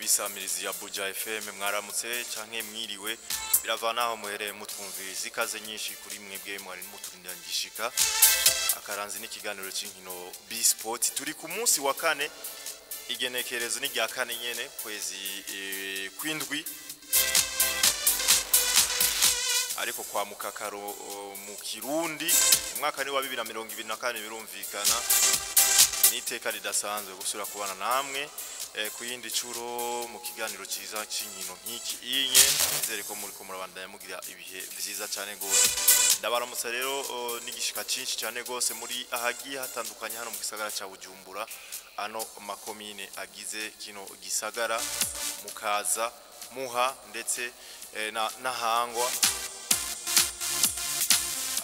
Bisamirizi ya Buja FM, mwaramutse canke mwiriwe, biravana aho muhereye mutwumviriza. Ikaze nyinshi kuri mwebwe mwari muturindira ngishika akaranzi n'ikiganiro c'inkino B Sport. Turi ku munsi wa kane, igenekerezo ni rya kane nyene kwezi kwindwi, ariko kwa mukakaro mu Kirundi umwaka ni wa 2024. Birumvikana n'iteka ridasanzwe gusura kubana namwe ku yindi curo mu kiganiro ciza c'inkino nk'iki inye. Nizere ko muriko murabandanya mugira ibihe vyiza cane gose. Ndabaramutsa rero n'igishika cinshi cane gose muri ahagiye hatandukanye hano mu gisagara ca Bujumbura, ano makomine agize kino gisagara, mukaza, Muha ndetse na Nahangwa,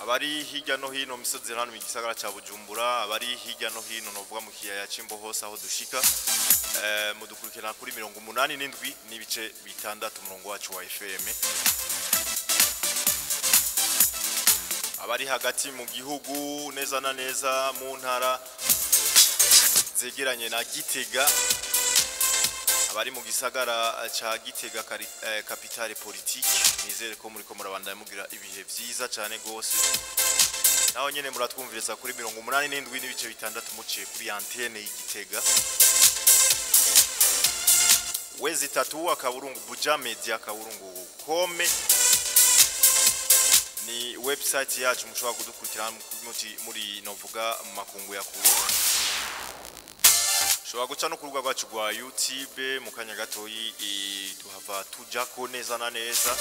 abari hirya no hino mu misozi hano mu gisagara ca Bujumbura, abari hirya no hino novuga mu kiyaya c'Imbo, hose aho dushika mudukurikirana kuri 87.6, umurongo wacu wa FM. Abari hagati mu gihugu, neza na neza mu ntara zegeranye na Gitega, abari mu gisagara ca Gitega capitale politique, nizere ko muriko murabandanya mugira ibihe vyiza cane gose. Naho nyene muratwumviriza kuri 87.6 muciye kuri antenne y'Igitega, www.bujamedia.com ni website yacu mushobora kudukurikirana muri novuga mu makungu ya kure. Ushobora guca no ku rubuga rwacu rwa YouTube. Mu kanya gatoyi tuhava tujako neza na neza,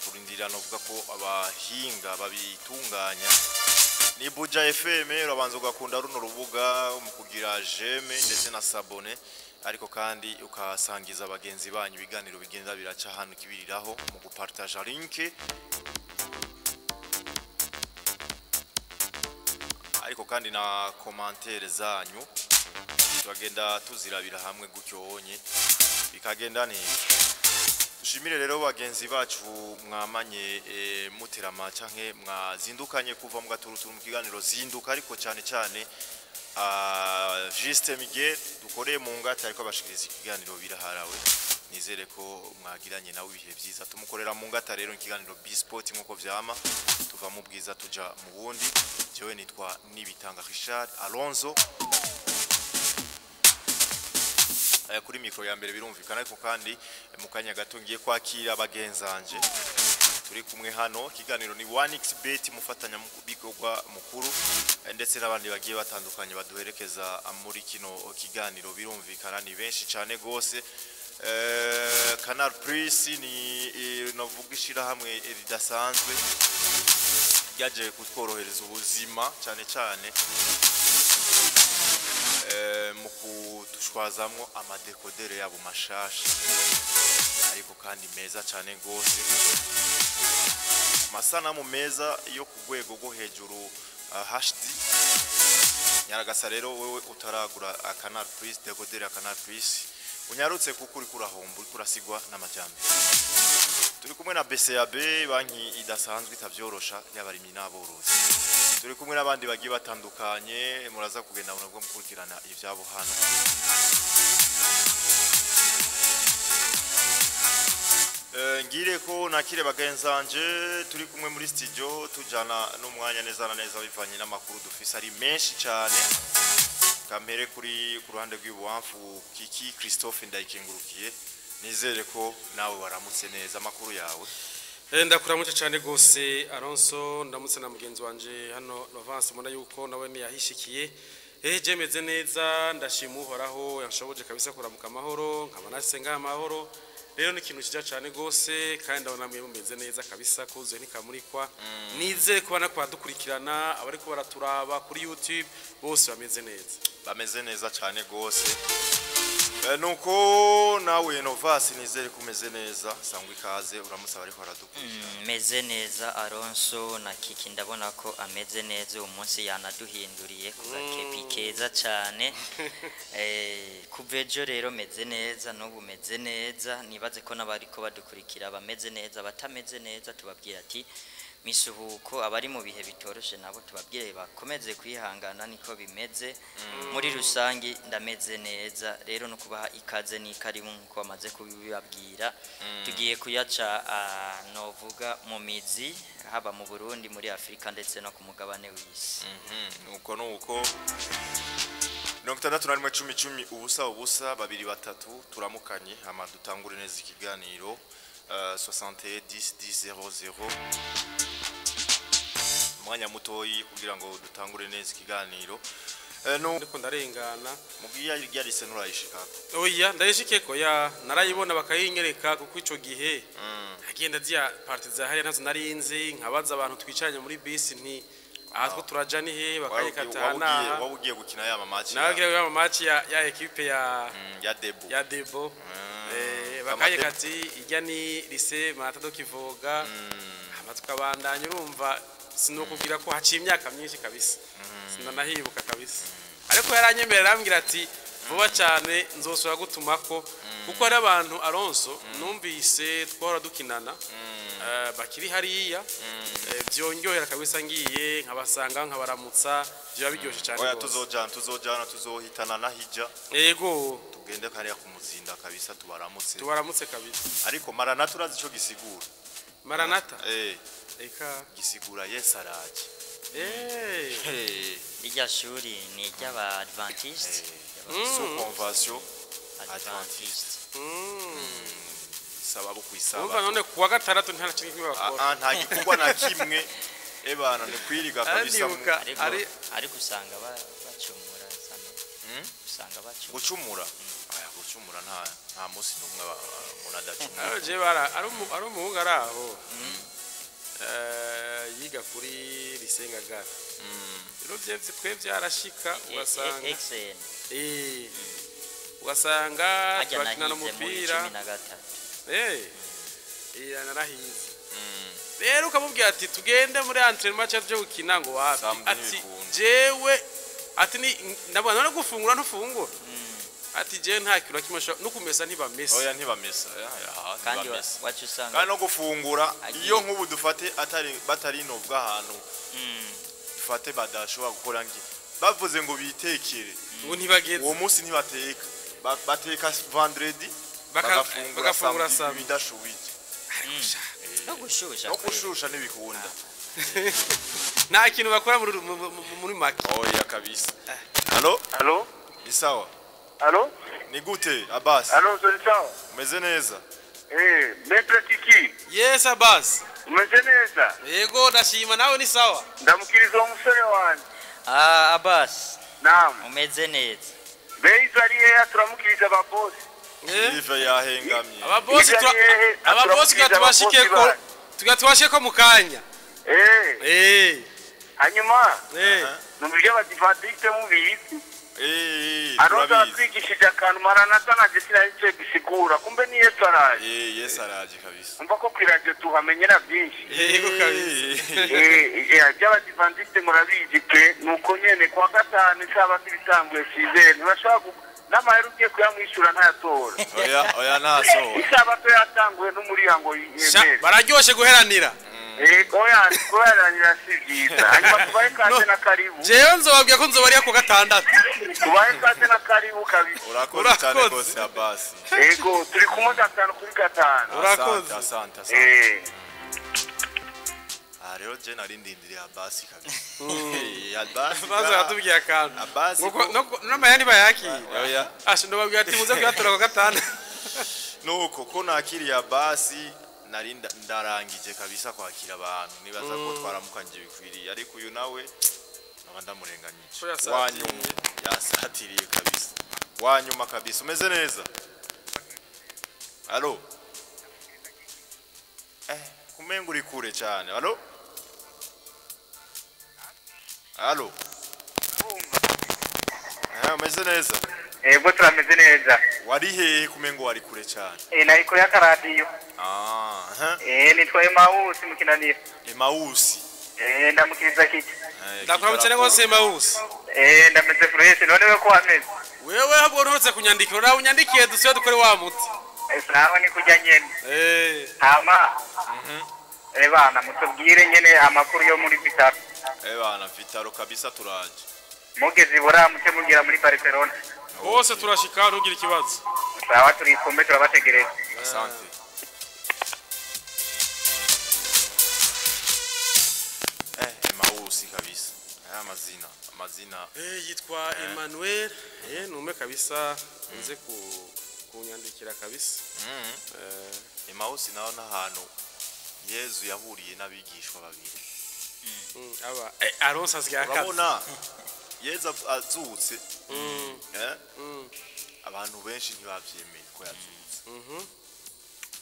turindira novuga ko abahinga babitunganya. Ni Buja FM. Urabanza ugakunda runo rubuga mu kugira j'aime ndetse na s'abonner, ariko kandi ukasangiza bagenzi banyu ibiganiro bigenda biraca hano kibiriraho mu gupartaja link, ariko kandi na commentaire zanyu turagenda tuzirabira hamwe gutyo wonye bikagenda neza. Dushimire rero bagenzi bacu mwamanye muterama canke mwazindukanye kuva mu gaturuturu mu kiganiro Zinduka, ariko cyane cyane Juste Miguel dukoreye mu ngata ariko abashikiriza ikiganiro Biraharawe. Nizere ko mwagiranye nawe ibihe byiza. Tumukorera mu ngata rero ikiganiro B Sport. Nkuko vyama, tuva mu bwiza tuja mu bundi. Jewe nitwa Nibitanga Richard Alonso kuri mikro ya mbere, birumvikana. Ariko kandi mu kanya gato ngiye kwakira bagenzanje turi kumwe hano. Ikiganiro ni 1xBet, mufatanya mu bikorwa mukuru, ndetse n'abandi bagiye batandukanye baduherekeza muri kino kiganiro. Birumvikana ni benshi cyane gose. Canal Plus ni novuga ishirahamwe ridasanzwe ryaje kutworohereza ubuzima, cyane cyane mu kudushwazamwo amadekodere yabo mashasha ariko kandi meza cyane gose, amasanamu meza yo ku rwego rwo hejuru, HD. Nyaragasa rero, wewe utaragura Canal Plus, dekodere ya Canal Plus, unyarutse kuko uriko urahomba, uriko urasigwa n'amajyambere. Turi kumwe na BCAB, banki idasanzwe itavyorosha y'abarimyi n'aborozi. Turi kumwe n'abandi bagiye batandukanye, muraza kugenda munabwo mukurikirana ivyabo hano. Ngire ko nakire bagenzanje turi kumwe muri studio, tujana n'umwanya neza na neza bivanye n'amakuru dufise ari menshi cyane. Kamere kuri ku ruhande rw'ibubamfu, Kiki Christophe Ndayikengurukiye, nizere ko nawe waramutse neza. Amakuru yawe? Ndakuramutse cyane gose Alonso, ndamutse na mugenzi wanje hano Novance, mbona yuko nawe niyahishikiye. Je meze neza, ndashima Uhoraho yanshoboje kabisa kuramuka amahoro, nkaba nasenga amahoro. Rero ni ikintu kijya cyane gose, kandi ndabona mwe mumeze neza kabisa, kuzuye ntikamurikwa. Nizere kuba nakwadukurikirana, abariko baraturaba kuri YouTube bose bameze neza. Bameze neza cyane gose. Nuko nawe Novasi, nizere ko umeze neza. Sangwa ikaze, uramutse abariko baradukurikirana. Meze neza Alonso, na Kiki ndabona ko ameze neza. Uyu munsi yanaduhinduriye ku gakepi keza cyane. Kuva ejo rero meze neza, n'ubu meze neza. Nibaze ko n'abariko badukurikira bameze neza. Batameze neza tubabwira ati misuhuko, abari mu bihe bitoroshe nabo tubabwire bakomeze kwihangana, niko bimeze. Muri rusangi ndameze neza rero, no kubaha ikaze n'ikaribu nkuko bamaze kubibabwira. Tugiye kuyaca novuga mu mizi, haba mu Burundi, muri Afrika ndetse no ku mugabane w'isi. Nuko nuko 61 10 10 0 0 2 3 turamukanye, hama dutangure neza ikiganiro. 61 10 10 00, umwanya mutoyi kugira ngo dutangure neza ikiganiro. No Ndiko ndarengana. Mugiya ryarise nturayishikako? Oya, ndayishikeko ya narayibona bakayinyereka, kuko ico gihe agenda ziya parti za hariya ntazo narinzi, nkabaza abantu twicaranye muri bisi nti aha two turaja ni he, bakayikata naha. Waba ugiye gukina ya match? Nagira ya match ya équipe ya Ya Debo. Ya Debo. Bakayeka ati ijya ni lycée Maratha do Kivoga, hama tukabandanya. Urumva sinokubwira ko haciye imyaka myinshi kabisa, sinanahibuka kabisa, ariko yaranyemerera arambwira ati vuba cyane nzosubira gutumako, kuko hari abantu Alonso numvise twahora dukinana bakiri hariya. Byonyohera kabisa ngiye nkabasanga nkabaramutsa, byaba biryoshye cyane Oya, rwose. tuzojana, tuzohitana na hijja. Yego. Tugende kariya kumuzinda kabisa, tubaramutse. Tubaramutse kabisa. Ariko Maranatha urazi ico gisigura? Maranatha? Eh. Eka. Gisigura Yesu araje. Irya shuri ni iry'aba Adventiste. Sous convention Adventiste. Saba bo Urumva kwisaba. none kuwa gatandatu nta na kimwe kimwe bakora? Ah, nta gikorwa na kimwe, ebana ni kwiriga kabisa. Ndibuka. Ariko ariko usanga bacumura sana, usanga bacumura. Gucumura? Aya, gucumura nta munsi n'umwe umuntu adacumura. Aro je bara ari umuhungu ari aho yiga kuri Risengagara. Rero twe byarashika ugasanga XN. Ugasanga hajya turakinana nahize muri umupira. 13. Narahize rero, ukamubwira ati tugende muri entraînement cyangwa tuje gukina, ngo wapi. Samedi Ati ntibikunda. jewe ati ni ndabona none gufungura ntufungura, ati jewe nta kintu na kimwe no kumesa ntibamesa. Oya, ntibamesa. Ya, ya, Kandi ntibamesa. wacu usanga Kandi no gufungura Agiye. iyo nk'ubu dufate atari batari nobwa ahantu dufate badashobora gukora ngi bavuze ngo bitekere, ngo ntibageze. Uwo munsi ntibateka. Bateka vendredi, bagafungura bagafungura samedi samedi. Bidashubije. No gushusha No kweli. gushusha ntibikunda. Nta kintu bakora muri muri make. Oya kabisa. Allo? Allo? Ni sawa? Allo? Ni gute Abbas? Allo, ni sawa? Umeze neza? Maître Kiki, Yes, Abbas. umeze neza? Yego, ndashima, nawe ni sawa? Ndamukiriza uwo musore wanjye. Ah, Abbas. Naam. Umeze neza. Beiza ari hehe? Turamukiriza aba boss. Ive yahengamye. Ababosi Ibyo ari hehe? ababosi Turamukiriza tubashike ko ababosi. tugatubashike ko mu kanya. Hanyuma numva ibyo abadivantiste mubizi. Aroza Turabizi. atwigishije akantu Maranatha, nanjye sinari icyo gisigura, kumbe ni Yesu araje. Yesu araje kabisa. Umva ko kw'iradiyo tuhamenyera byinshi. Yego kabisa. Iby'abadivantiste murabizi pe, nuko nyene kuwa gatanu isabato ibisanzwe sizere ntibashobora n'amahera ugiye kuyamwishyura ntayatora. Oya, oya, ntasohora. Isabato yatanguwe n'umuryango Sha, yemere. bararyoshe guheranira. Oya, kubaranira si byiza. Hanyuma tubahe kaze na karibu. Jewe nzobabwira ko nzobariya ku gatandatu. Tubahe kaze na karibu kabisa. Urakoze cyane Urakoze. rwose Abbas. Yego, turi kumwe 5 kuri 5. Urakoze. Asante, asante, asante. Ah, rero je nari ndindiriye Abbas kabisa. Abbas. Baza baratubwiye akantu. Abbas. N'amahera ntibayakira. Oya. Asha, ndababwira ati muze kuyatora ku gatandatu. Nuko ko nakiriye Abbas, nari ndarangije kabisa kwakira abantu, nibaza ko twaramukanye bikwiriye, ariko uyu nawe nkaba ndamurenganyije. Ko yasatiriye. Wanyuma yasatiriye kabisa, wanyuma kabisa. Umeze neza? Allo? Kumenga uri kure cyane. Allo, allo? Umeze neza? Yego, turameze neza. Wari hehe kumenga wari kure cyane? Nari kure y'akaradiyo. Ah, aha. Nitwa Emawusi mukinanira. Emausi. Ndamukiriza Kiki. Ndakuramutse rwose Mawusi. Ndameze fresh, none we ko wameze? Wewe ahubwo nturutse kunyandikira, urawe unyandikiye dusibe dukore wa muti. Sawa, ni kujya nyene. Hama Bana mutubwire nyene amakuru yo muri Vitaro. Bana Vitaro kabisa turaje. Mugeze ibura muce mugira muri Barcelona. Bose turashika rugira ikibazo. Sawa turi kumbe turabategereje. Asante. Emausi kabisa. Amazina. Yitwa Emmanuel, nume kabisa nze kunyandikira kabisa. Emausi naho nahantu Yezu yahuriye n'abigishwa babiri. Aba Aronsa asigaye akazi. Urabona Yezu azutse. Abantu benshi ntibavyemeye ko yazutse.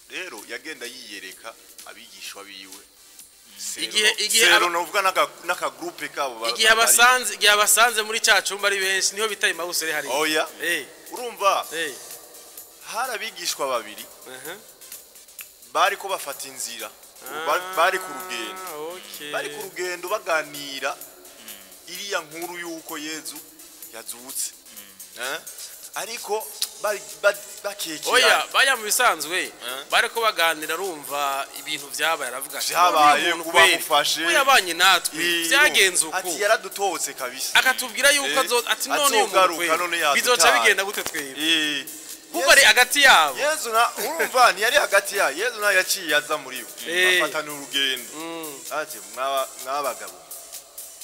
Rero yagenda yiyereka abigishwa biwe. Igihe novuga n'aka groupe kabo igihe abasanze muri ca cumba ari benshi niho bita Emausi hari. Oya. Urumva? Hari abigishwa babiri. Bari ko bafata inzira. Bari ku rugendo. Bari ku rugendo baganira iriya nkuru yuko Yezu yazutse. Ariko bari bakekira. Oya baya mu bisanzwe bari ko baganira rumva ibintu vyabaye aravuga ati vyabaye kuba mufashe. Oya banye natwe vyagenze uko. Ati yaradutotse kabisa. Akatubwira yuko ati none uyu muntu bizoca bigenda gute twebwe. Kuko ari hagati yabo. Yezu na urumva ntiyari hagati ya Yezu na yaciye aza muri bo. Bafatana urugendo. Ati mwabagabo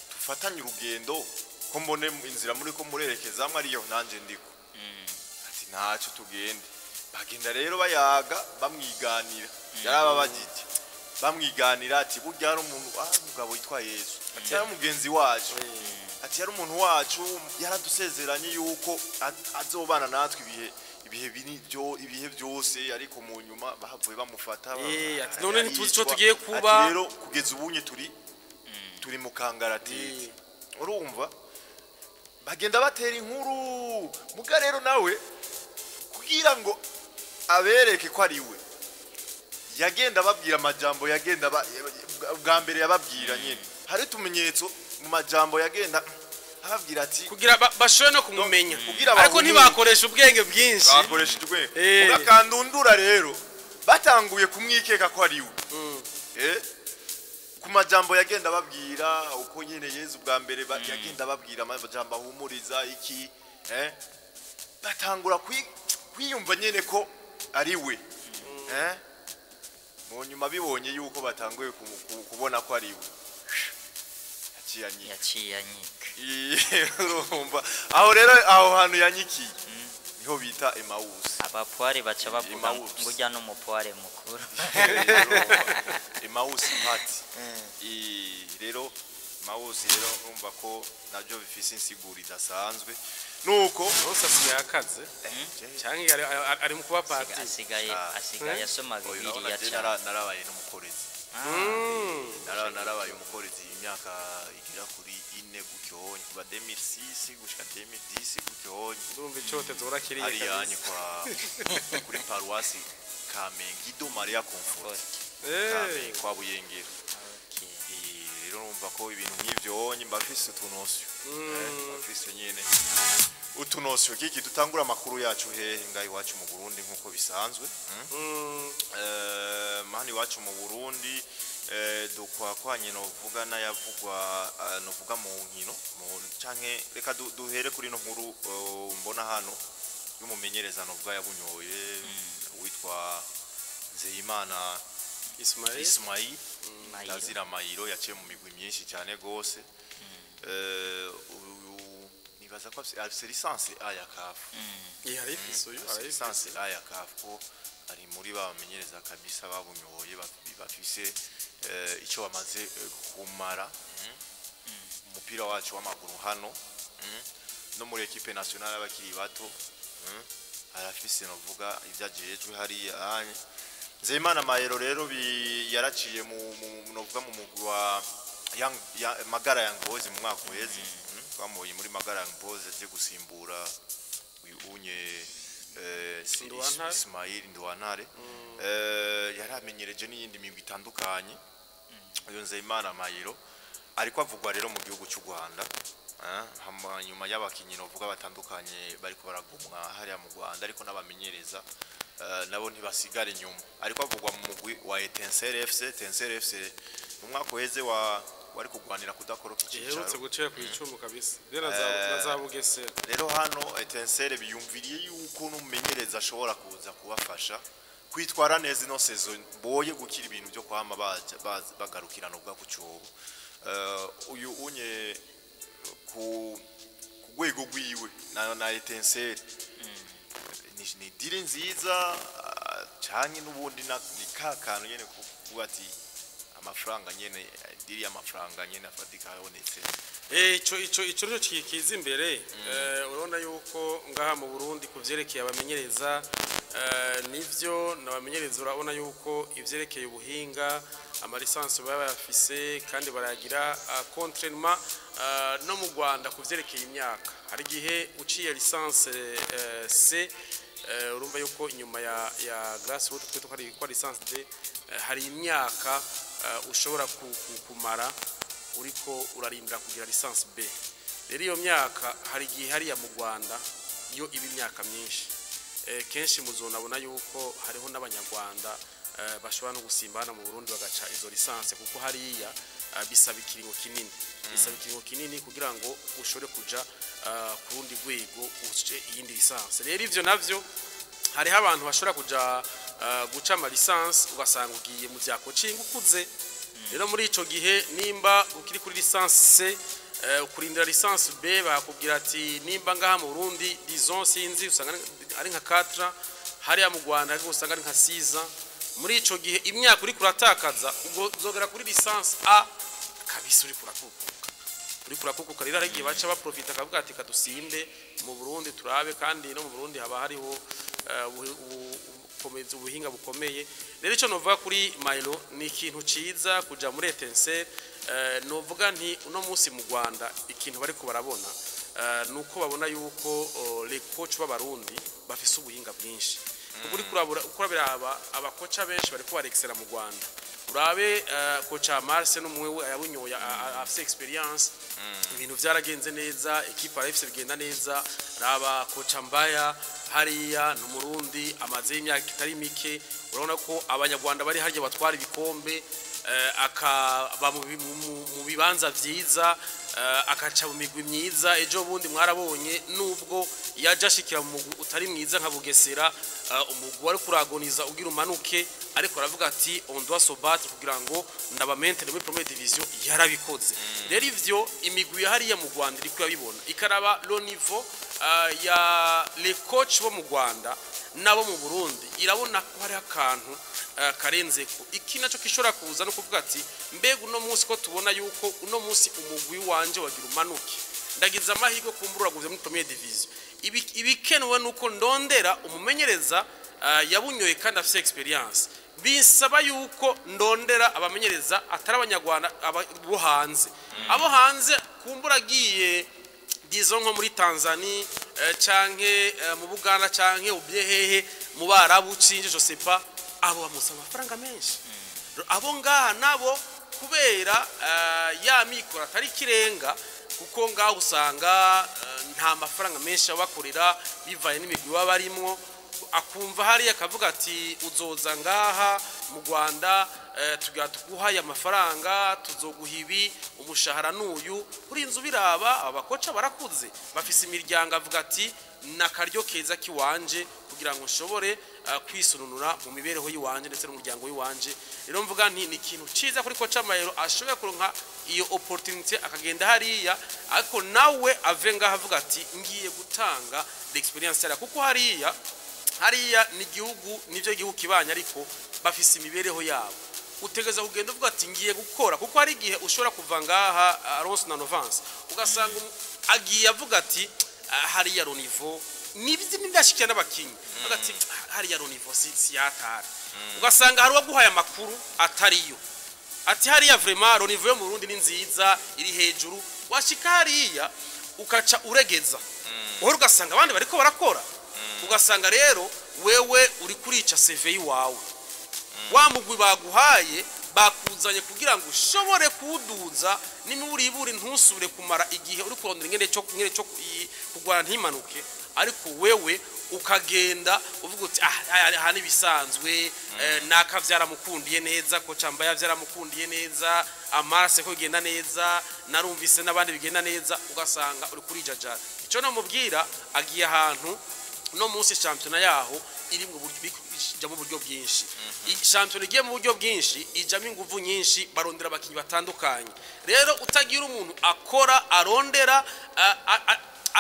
tufatanye urugendo ko mbone inzira muri ko murerekeza amwe ariyo nanje ndiko. Ati ntacyo tugende. Bagenda rero bayaga bamwiganira. Yarababagije. Bamwiganira ati burya ari umuntu mugabo yitwa Yezu. Ati yari umugenzi wacu. Ati yari umuntu wacu yaradusezeranye yuko azobana natwe ibihe byo ibihe byose ariko mu nyuma bahavuye bamufata. Ati none ntituzi ico tugiye kuba. Ati rero kugeza ubunye turi mu kangaratete. Urumva bagenda batera inkuru muga rero nawe kugira ngo abereke ko ari we yagenda babwira amajambo yagenda bwa mbere yababwira nyine hari tumenyetso mu majambo yagenda ababwira ati kugira bashobore no kumumenya ariko ntibakoresha ubwenge bwinshi bakoresha ubwenge ugakandundura rero batanguye kumwikeka ko ari we ku majambo yagenda babwira uko nyene Yezu bwa mbere yagenda babwira amajambo ahumuriza iki batangura kwiyumva nyene ko ari we mu nyuma bibonye yuko batanguye kubona ko ari we yaciye anyika. Urumva aho rero aho hantu yanyikiye niho bita Emausi. Abapware baca bavuga ngo ujya no mupware mukuru. Emausi party. Rero Emausi rero urumva ko nabyo bifise insiguro idasanzwe. Nuko Aronsa asigaye akaze cyangwa ari mu kuba party asigaye asoma Bibiliya cyane. Narabaye n'umukorezi. Narabaye umukorezi imyaka igera kuri 4 gutyo kuva 2006 gushika 2010 gutyo. Ndumva icotezo urakiriye kabisa. Ari kwa kuri paruwasi Kamenge Guido Maria Comfort. Kamenge kwa Buyengero. Rero numva ko ibintu nk'ivyo onye mbafise utunosyo. Mbafise nyene utunosyo kiki dutangura amakuru yacu hehe ngaho iwacu mu Burundi nkuko bisanzwe. Mani iwacu mu Burundi dukwakwanye novuga nayavugwa novuga mu nkino canke reka duhere kuri no nkuru mbona hano y'umumenyereza novuga yabunyoye witwa Nzeyimana Ismail Lazira Mayiro yaciye mu migwi myinshi cyane gose. Nibaza ko afise licence A ya CAF. Arifise licence A ya CAF ko ari muri bamenyereza kabisa babunyoye bafise ico bamaze kumara umupira wacu w'amaguru hano no muri equipe nationale y'abakiri bato. Arafise novuga ivyajejwe hariya anye. Nzeyimana Mayero rero yaraciye mu novuga mu mugwi wa Magara Young Boys mu mwaka uheze. Twamuye muri Magara Young Boys aje gusimbura unye Ismail Ndwantare. Yaramenyereje n'iyindi migwi itandukanye. Uyo Nzeyimana Mayero ariko avugwa rero mu gihugu cy'u Rwanda. Hanyuma y'abakinyi novuga batandukanye bariko baragumwa hariya mu Rwanda ariko n'abamenyereza Nabo ntibasigara inyuma, ariko avugwa mu mugwi wa Etincelle FC. Etincelle FC mu mwaka uheze wa wari kugwanira kudakoroka Iherutse icicaro gucera ku icumu kabisa, be na za na za Bugesera. Rero hano Etincelle biyumviriye yuko n'umumenyereza ashobora kuza kubafasha kwitwara neza ino saison, boye gukira ibintu byo kwama baja bagarukirana ubwa ku cyobo. Uyu unye ku rwego rwiwe na Etincelle ni deal nziza, canke n'ubundi ni ka kantu nyene kuvuga ati amafaranga nyene, deal y'amafaranga nyene afatika yabonetse. Ico nico kiza imbere. Urabona yuko ngaha mu Burundi ku vyerekeye abamenyereza, nivyo nabamenyereza, urabona yuko ivyerekeye ubuhinga, ama licences baba bayafise kandi barayagira, contrairement no mu Rwanda ku vyerekeye imyaka. Hari igihe uciye licence C, urumva yuko inyuma ya grassroots twe twari kwa licence D, hari imyaka ushobora kumara uriko urarindira kugira licence B. Rero iyo myaka hari igihe hariya mu Rwanda iyo iba imyaka myinshi. Kenshi muzonabona yuko hariho n'abanyarwanda bashobora no gusimbana mu Burundi bagaca izo licence, kuko hariya bisaba ikiringo kinini, bisaba ikiringo kinini kugira ngo ushobore kuja ku rundi rwego, uce iyindi licence. Rero ivyo navyo hariho abantu bashobora kuja guca ama licence, ugasanga ugiye mu vya coaching ukuze. Rero muri ico gihe nimba ukiri kuri licence C, kurindira licence B, bakubwira ati nimba ngaha mu Burundi, disons, sinzi, usanga ari nka 4, hariya mu Rwanda ariko usanga ari nka 6. Muri ico gihe imyaka uri kuratakaza, ubwo uzogera kuri licence A kabisa uri kurakukuka, uri kurakukuka. Rero hari igihe baca baprofita akavuga ati kadusimbe mu Burundi turabe, kandi no mu Burundi haba hariho ubukomezi, ubuhinga bukomeye. Rero icyo novuga kuri Mailo ni ikintu ciza kuja muri Etincelle. Novuga nti uno munsi mu Rwanda ikintu bariko barabona, nuko babona yuko les coach b'abarundi bafise ubuhinga bwinshi, kuko uri kurabura uko biraba abakoca benshi bariko barexera mu Rwanda. Urabe coach Mars n'umwe we yabunyoye, afise expérience, ibintu vyaragenze neza, équipe arafise bigenda neza. Raba coach Mbaya hariya ni umurundi amaze imyaka itari mike, urabona ko abanyarwanda bari harya batwara ibikombe, akaba mu bibanza vyiza, akaca mu migwi myiza. Ejo bundi mwarabonye nubwo yaje ashikira mu mugwi utari mwiza nka Bugesera, umugwi wari kuragoniza ugira umanuke, ariko aravuga ati on doit se battre kugira ngo ndaba maintenir muri première division, yarabikoze. Rero ivyo imigwi ya hariya mu Rwanda iriko yabibona, ikaraba le niveau ya les coach bo mu Rwanda nabo mu Burundi, irabona ko hari akantu karenzeko. Iki naco kishobora kuza no kuvuga ati mbega uno munsi ko tubona yuko uno munsi umugwi wanje wagira umanuke, ndagize amahirwe kumbura uraguze muri première division, ibikenewe nuko ndondera umumenyereza yabunyoye kandi afise expérience. Bisaba yuko ndondera abamenyereza atari abanyarwanda, bo hanze, abo hanze kumbura agiye, disons, nko muri Tanzania, canke mu Buganda, canke ubye hehe mu Barabu, cinje je sais pas, abo bamusaba amafaranga menshi. Abo ngaha nabo kubera ya mikoro atari kirenga, kuko ngaho usanga nta mafaranga menshi abakorera bivaye n'imigwi baba barimwo, akumva hariya akavuga ati uzoza ngaha mu Rwanda, tugira tuguhaye amafaranga, tuzoguha ibi, umushahara n'uyu. Urinze ubiraba abakoca barakuze bafise imiryango, avuga ati nakaryo keza kiwanje kugira ngo nshobore kwisununura mu mibereho y'iwanje ndetse n'umuryango w'iwanje. Rero mvuga nti ni ikintu ciza kuri coach Mayero ashoboye kuronka iyo opportunity akagenda hariya, ariko nawe ave ngaha avuga ati ngiye gutanga l'expérience hariya, kuko hariya ni igihugu, nivyo igihugu kibanye, ariko bafise imibereho yabo. Utegeza kugenda uvuga ati ngiye gukora, kuko hari igihe ushobora kuva ngaha, Alonso na Novance, ugasanga agiye avuga ati "Ah, hariya le niveau nibyo nibashikiye n'abakinyi", avuga ati "Ah, hariya le niveau si yatara", ugasanga hari uwaguhaye amakuru atariyo, ati hariya vraiment le niveau yo mu Burundi ni nziza, iri hejuru. Washika hariya ukaca uregeza uhora, ugasanga abandi bariko barakora, ugasanga rero wewe uri kurica CV yiwawe. Wa mugwi baguhaye bakuzanye kugira ngo ushobore kuwuduza n'imiburiburi, ntusubire kumara igihe uri kurondera ingene cyo kugwana ntimanuke, ariko wewe Ukagenda uvuga uti: "Ah, aha nibisanzwe, naka vyaramukundiye neza, ko cambaya vyaramukundiye neza, amaraso ko bigenda neza, narumvise n'abandi bigenda neza," ugasanga uri kurijajara. Icyo namubwira, agiye ahantu no munsi shampiyona yaho iri mu buryo, ijya mu buryo bwinshi. Shampiyona igiye mu buryo bwinshi, ijamo ingufu nyinshi, barondera abakinnyi batandukanye. Rero utagira umuntu akora arondera,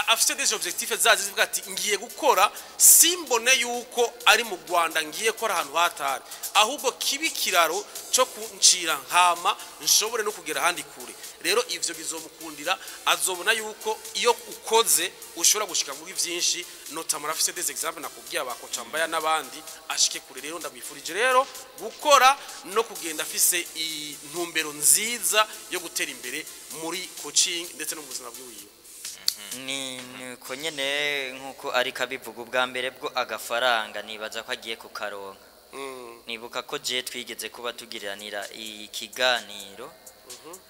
afite des objectifs zazi zivuga ati: "Ngiye gukora, simbone yuko ari mu Rwanda ngiye kora ahantu hatari, ahubwo kibi kiraro cyo kuncira nkama nshobore no kugera ahandi kure." Rero ivyo bizomukundira, azobona yuko iyo ukoze ushobora gushika muri vyinshi, notamment afise des exemples nakubwiye, abakoca mbaya n'abandi, ashike kure. Rero ndamwifurije rero gukora no kugenda afise intumbero nziza yo gutera imbere muri coaching ndetse no mu buzima bwiwiwe. Ni niko nyene nkuko ariko abivuga. Ubwa mbere bwo agafaranga nibaza ko agiye kukaronka. Nibuka ko je twigeze kuba tugiriranira ikiganiro,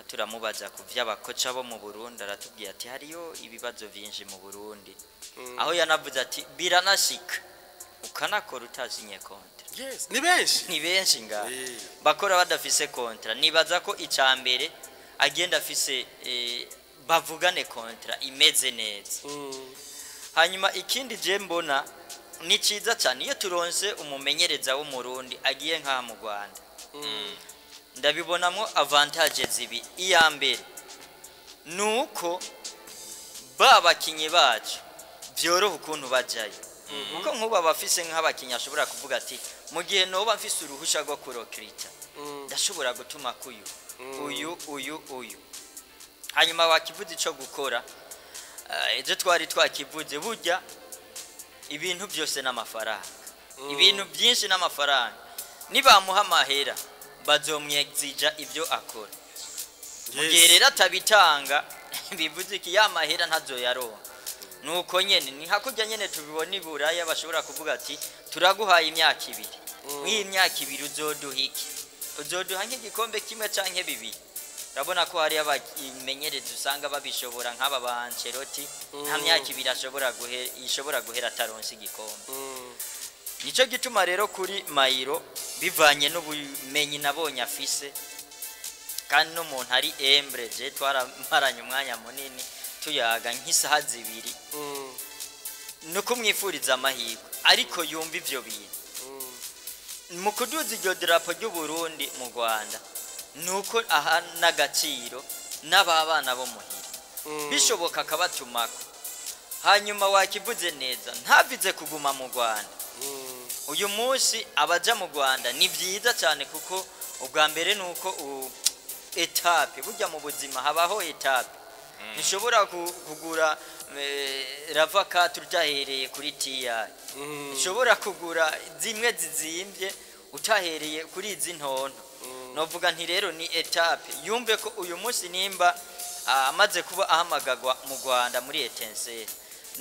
turamubaza ku vy'abakoca bo mu Burundi, aratubwiye ati hariyo ibibazo vyinshi mu Burundi, aho yanavuze ati biranashika ukanakora utasinye contrat. Yes, ni benshi. Ni benshi ngaha bakora badafise contrat. Nibaza ko icya mbere agenda afise, bavugane contrat imeze neza. Hanyuma ikindi je mbona ni cyiza cyane, iyo turonse umumenyereza w'Umurundi agiye nk'aha mu Rwanda, ndabibonamo avantage zibi. Iya mbere ni uko ba bakinyi bacu byoroha ukuntu bajyayo, kuko nk'ubu abafise nk'abakinyi ashobora kuvuga ati: "Mu gihe noba mfise uruhusha rwo kurokirita, ndashobora gutuma kuyu, uyu, uyu, uyu." Hanyuma wakivuze ico gukora, ejo twari twakivuze, burya ibintu byose n'amafaranga, ibintu byinshi n'amafaranga. Nibamuha amahera bazomwegzija ibyo akora. Mu gihe rero atabitanga, bivuze iki? Ya mahera ntazoyaronka. Nuko nyene ni hakurya nyene tubibona i Buraya, bashobora kuvuga ati: "Turaguhaye imyaka 2, mw'iyi myaka 2 uzoduha iki? Uzoduha nk'igikombe kimwe canke bibiri." Urabona ko hari abamenyereza usanga babishobora, nk'aba ba Ancelotti, nta myaka 2 ashobora guhera, ishobora guhera ataronse igikombe. Nico gituma rero kuri Mayiro, bivanye n'ubumenyi nabonye afise, kandi n'umuntu ari embre, je twaramaranye umwanya munini tuyaga nk'isaha 2, ni ukumwifuriza amahirwe, ariko yumva ivyo bintu mu kuduza iryo darapo ry'u Burundi mu Rwanda, ni uko aha n'agaciro n'ababana bo muhira bishoboka akabatumako. Hanyuma wakivuze neza, ntavize kuguma mu Rwanda. Uyu munsi abaja mu Rwanda ni byiza cyane, kuko ubwa mbere ni uko étape, burya mu buzima habaho étape. Ntushobora kugura RAV4 utahereye kuri TI, ntushobora kugura zimwe zizimbye utahereye kuri izi ntonto. Novuga nti rero ni étape, yumve ko uyu munsi nimba amaze kuba ahamagagwa mu Rwanda muri Etincelle,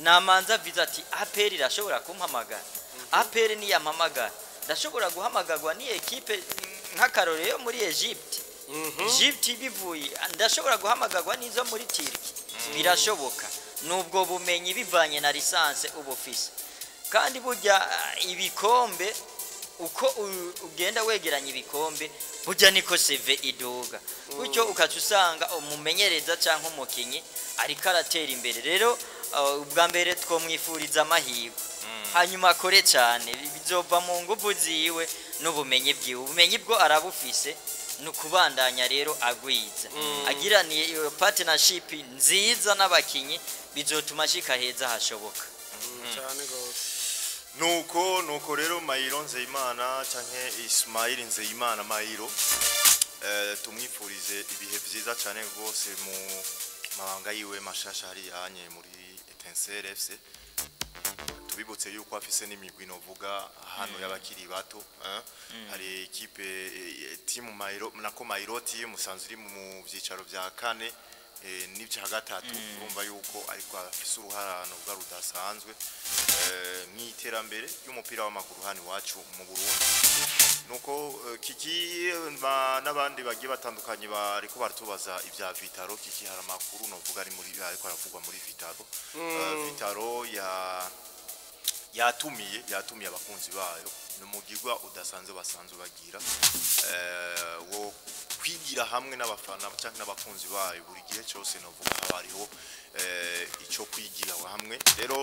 namanza viza ati: "APR irashobora kumpamagara, APR niyampamagara ndashobora guhamagagwa ni ekipe nk'akarorero yo muri Egypte, Egypte bivuye ndashobora guhamagagwa n'izo muri Turkey." Birashoboka nubwo bumenyi bivanye na licence uba ufise. Kandi burya ibikombe, uko ugenda wegeranya ibikombe, burya niko CV iduga, gutyo ukaca usanga umumenyereza cyangwa umukinyi ariko aratera imbere. Rero ubwa mbere twomwifuriza amahirwe, hanyuma akore cyane, bizova mu nguvu ziwe n'ubumenyi bwiwe. Ubumenyi bwo arabufise, ni ukubandanya rero agwiza, agiraniye iyo partnership nziza n'abakinyi, bizotuma ashika heza hashoboka. Cyane gose. Nuko rero Mayiro Nzeyimana canke Ismail Nzeyimana Mayiro, tumwifurize ibihe vyiza cyane rwose mu mabanga yiwe mashasha hari yanye muri Etincelle FC. Tubibutse yuko afise n'imigwi novuga hano y'abakiri bato, eh? Hari ekipe, team Mayiro, nako Mayiro team musanzwe iri mu vyicaro vya kane n'ivya gatatu. Urumva yuko ariko afise uruhara novuga rudasanzwe mw'iterambere ry'umupira w'amaguru hano iwacu mu Burundi. Nuko Kiki n'abandi bagiye batandukanye bariko baratubaza ibya Vitaro. Kiki, hari amakuru novuga ari muri ariko aravugwa muri Vitaro. Vitaro ya Yatumiye abakunzi bayo. Ni umugirwa udasanzwe basanzwe bagira wo kwigira hamwe n'abafana cyangwa n'abakunzi bayo. Buri gihe cyose novuga haba hariho icyo kwigira hamwe. Rero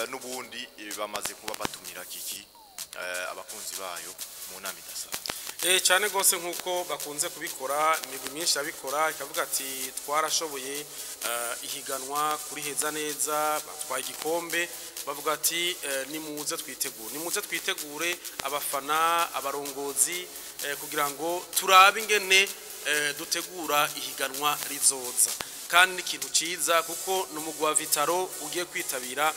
n'ubundi bamaze kuba batumira Kiki abakunzi bayo mu nama idasanzwe. Cyane gose, nkuko bakunze kubikora, imigwi myinshi yabikora ikavuga ati twarashoboye ihiganwa kuriheza neza, batwaye igikombe, bavuga ati nimuze twitegure, nimuze twitegure abafana, abarongozi, kugira ngo turabe ingene dutegura ihiganwa rizoza. Kandi n'ikintu ciza kuko ni umugwi wa Vital'O ugiye kwitabira,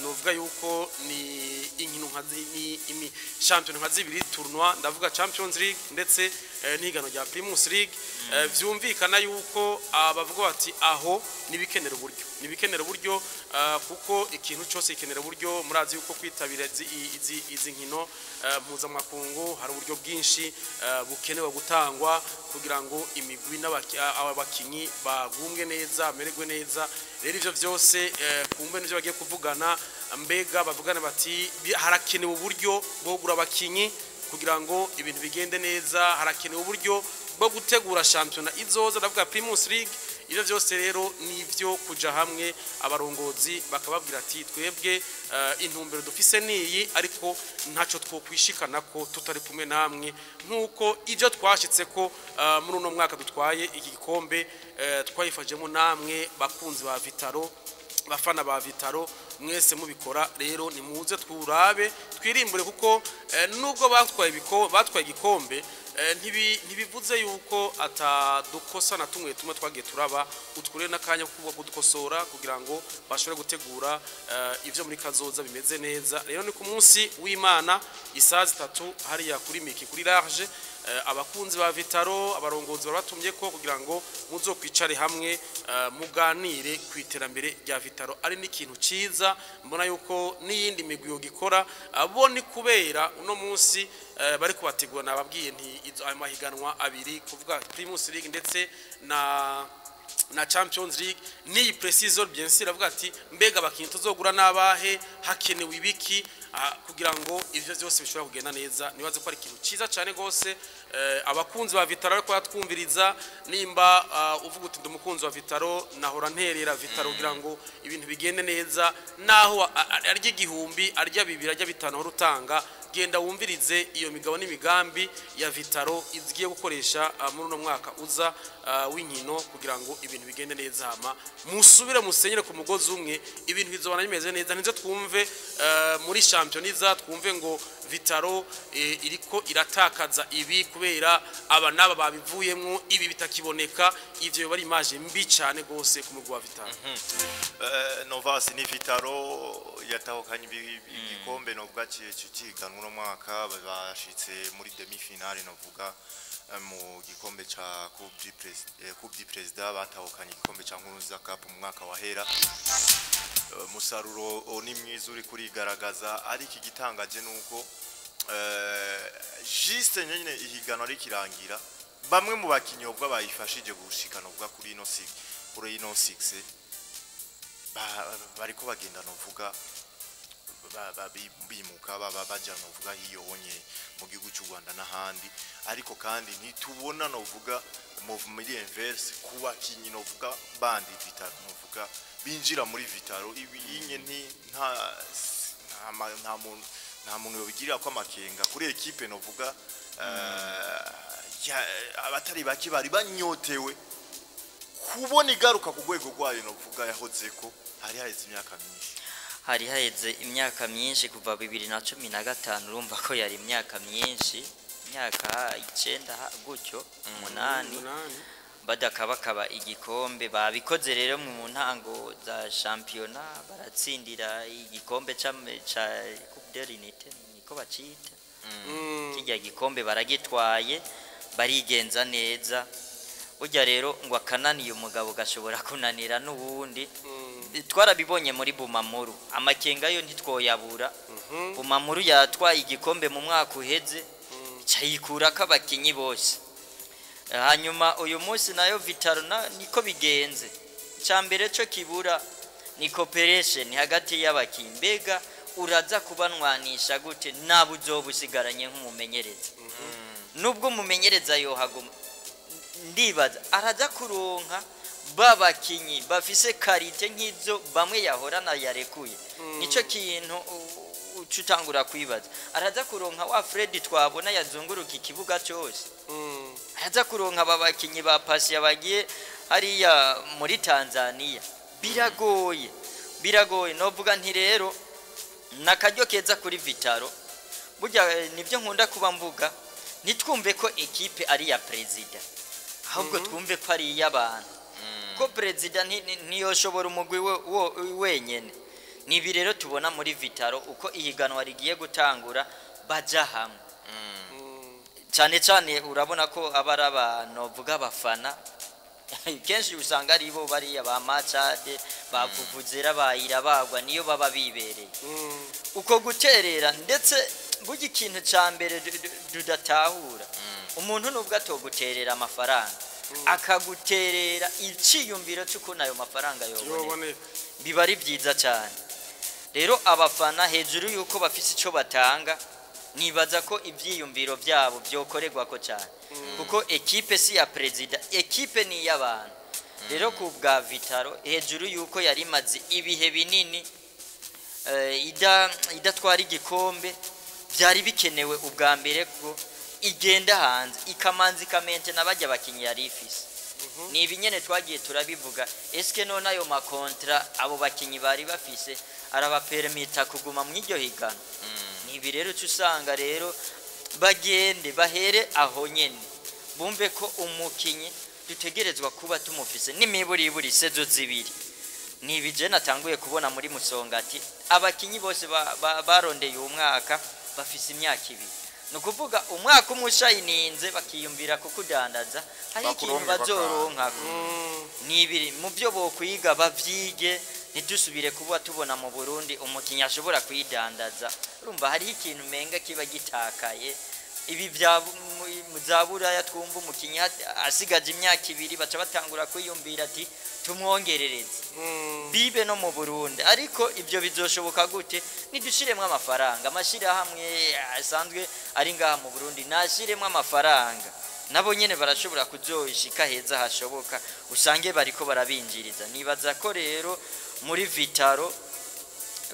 novuga yuko ni inkino nka ni imi champion nka zibiri, tournoi, ndavuga Champions League ndetse n'ihiganwa rya Primus League. Vyumvikana yuko bavuga bati aho nibikenera uburyo, nibikenera uburyo, kuko ikintu cyose gikenera uburyo. Murazi yuko kwitabira izi nkino mpuzamakungu hari uburyo bwinshi bukenewe gutangwa kugira ngo imigwi abakinyi bagumbwe neza, bamererwe neza. Rero ivyo vyose kumbe nivyo bagiye kuvugana. Mbega bavugana bati harakenewe uburyo bwo kugura abakinyi kugira ngo ibintu bigende neza, harakenewe uburyo bwo gutegura shampiyona izoza, ndavuga Primus League. Ivyo vyose rero nivyo kuja hamwe, abarongozi bakababwira ati twebwe intumbero dufise niyi, ariko ntaco twokwishikana ko tutari kumwe namwe, nkuko ivyo twashitse ko muri uno mwaka dutwaye iki gikombe twayifashemo namwe bakunzi ba Vital'O, bafana ba Vital'O, mwese mubikora. Rero nimuze twurabe twirimbure, kuko nubwo batwaye igikombe, ntibivuze yuko atadukosa na tumwe tumwe twagiye turaba utwure n'akanya ko kudukosora kugira ngo bashobore gutegura ivyo muri kazoza bimeze neza. Rero ni ku munsi w'Imana isaha 3 hariya kuri Miki kuri large. Abakunzi ba Vital'O, abarongozi barabatumye ko kugira ngo muzokwicare hamwe muganire ku iterambere rya Vital'O. Ari n'ikintu ciza mbona yuko n'iyindi migwi yogikora abo ni kubera uno munsi bari kubategura. Nababwiye nti ayo mahiganwa abiri, kuvuga Primus League ndetse na Champions League, ni precision bien sûr. Avuga ati mbega abakinyi tuzogura nabahe, hakenewe ibiki kugira ngo ivyo vyose bishobora kugenda neza. Nibaze ko ari ikintu ciza cyane gose. Abakunzi ba Vital'O ariko batwumviriza, nimba uvuga uti ndi umukunzi wa Vital'O, nahora nterera Vital'O kugira ngo ibintu bigende neza, naho arya 1000, arya 2, arya 5 hora utanga, genda wumvirize iyo migabo n'imigambi ya Vital'O igiye gukoresha muri uno mwaka uza w'inkino kugira ngo ibintu bigende neza, hama musubire musenyere ku mugozi umwe, ibintu bizobana bimeze neza. Ntize twumve muri championnat twumve ngo Vital'O iriko iratakaza ibi kubera aba naba babivuyemwo, ibi bitakiboneka. Ivyo biba ari image mbi cyane gose ku mugwi wa Vital'O. Novasi, ni Vital'O yatahukanye igikombe novuga ciganwa uno mwaka, bashitse muri demi finale novuga mu gikombe ca Coupe du Président, batahukanye igikombe ca Nkurunziza Cup mu mwaka wahera. Umusaruro ni mwiza uri kurigaragaza, ariko igitangaje nuko juste nyene ihiganwa rikirangira bamwe mu bakinyi ubwo bayifashije gushika novuga kuri ino 6 bariko bagenda novuga bimuka baba baja novuga hiyo honye mu gihugu cy'u Rwanda n'ahandi. Ariko kandi ntitubona novuga mouvement inverse ku bakinyi novuga bandi Vital'O novuga binjira muri Vital'O. Ibi inye nti nta muntu yobigirira ko amakenga kuri équipe novuga abatari bake bari banyotewe kubona igaruka ku rwego rwayo novuga yahozeko hari haheze imyaka myinshi. Hari haheze imyaka myinshi, kuva 2015, urumva ko yari imyaka myinshi, imyaka 9 gutyo, 8. 8. Badakabakaba igikombe. Babikoze rero mu ntango za shampiyona, baratsindira igikombe ca Coupe de l'Unité, niko bacita. Kijya gikombe baragitwaye, barigenza neza. Burya rero ngo akananiye umugabo gashobora kunanira n'uwundi. Twarabibonye muri Bumamuru, amakenga yo ntitwoyabura. Bumamuru yatwaye igikombe mu mwaka uheze, cayikurako abakinyi bose. Hanyuma uyu munsi nayo Vital'O niko bigenze. Icya mbere cyo kibura ni cooperation hagati y'abakinyi. Mbega Uraza kubanwanisha gute nabo uzoba usigaranye nk'umumenyereza? Nubwo umumenyereza yohaguma, ndibaza araza kuronka babakinyi bafise qualité nk'izo bamwe yahorana yarekuye. Nico kintu uca utangura kwibaza: araza kuronka wa Fred twabona yazunguruka ikibuga cyose? Araza kuronka aba bakinyi ba pasi bagiye hariya muri Tanzania? Biragoye, biragoye. Novuga nti rero nakaryo keza kuri Vital'O. Burya nibyo nkunda kuba mvuga, ntitwumve ko ekipe ari iya perezida, ahubwo twumve ko ari iy'abantu, ko perezida ntiyoshobora umugwi wenyene. Ni ibi rero tubona muri Vital'O, uko ihiganwa rigiye gutangura baja hamwe cyane cyane. Urabona ko aba ari abantu bavuga abafana, kenshi usanga ari bo bariya ba macade ba vuvuzera bayira bagwa, niyo baba bibereye uko guterera. Ndetse burya ikintu cya mbere tudatahura, umuntu nubwo atoguterera amafaranga, akaguterera iciyumviro cy'ukuntu ayo mafaranga yoboneka, yoboneka, biba ari byiza cyane. Rero abafana, hejuru y'uko bafise icyo batanga, nibaza ko ibyiyumviro byabo byokorerwa ko cyane, kuko ekipe si ya perezida, ekipe ni iy'abantu. Rero ku bwa Vital'O, hejuru y'uko yari imaze ibihe binini idatwara igikombe, byari bikenewe ubwa mbere ko igenda hanze, ikamanza ikamente n'abajya abakinnyi yari ifise. Ni ibi nyene twagiye turabivuga: eske none ayo ma contrats abo bakinyi bari bafise arabapermita kuguma mu iryo higano? Ni ibi rero uca usanga rero bagende bahere aho nyene, bumve ko umukinyi dutegerezwa kuba tumufise n'imiburiburi saison 2. Ni ibi je natanguye kubona muri Musongati, abakinyi bose barondeye uwo mwaka bafise imyaka 2, ni ukuvuga umwaka umwe ushayininze bakiyumvira kukudandaza, hari ikintu Bakuronke. bazoronka. Ni ibiri mu byo bokwiga, bavyige, ntidusubire kuba tubona mu Burundi umukinyi ashobora kwidandaza. Urumva hariho ikintu umenga kiba gitakaye. Ibi bya mu za Buraya twumva umukinyi asigaje imyaka 2 baca batangura kwiyumvira ati tumwongerereze. Bibe no mu Burundi, ariko ibyo bizoshoboka gute? Nidushiremwo amafaranga. Amashyirahamwe asanzwe ari ngaha mu Burundi nashiremwo amafaranga, nabo nyene barashobora kuzoshika heza hashoboka, usange bariko barabinjiriza. Nibaza ko rero muri Vital'O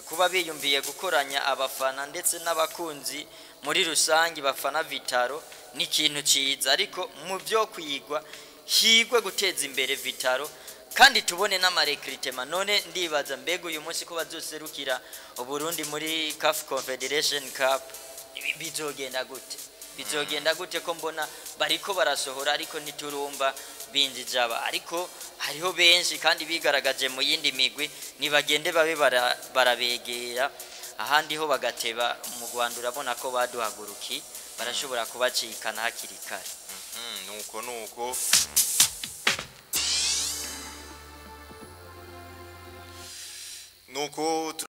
kuba biyumviye gukoranya abafana ndetse n'abakunzi muri rusange bafana Vital'O ni ikintu ciza, ariko mu byo kwigwa higwe guteza imbere Vital'O kandi tubone n'ama recrutement. None ndibaza, mbega uyu munsi ko bazoserukira Uburundi muri CAF Confederation Cup, ibi bizogenda gute? Bizogenda gute ko mbona bariko barasohora ariko ntiturumva binjije aba? Ariko hariho benshi kandi bigaragaje mu yindi migwi, nibagende babe barabegera ahandi ho bagateba. Mu Rwanda urabona ko baduhaguruki, barashobora kubacikana hakiri kare. Nuko nuko nuko.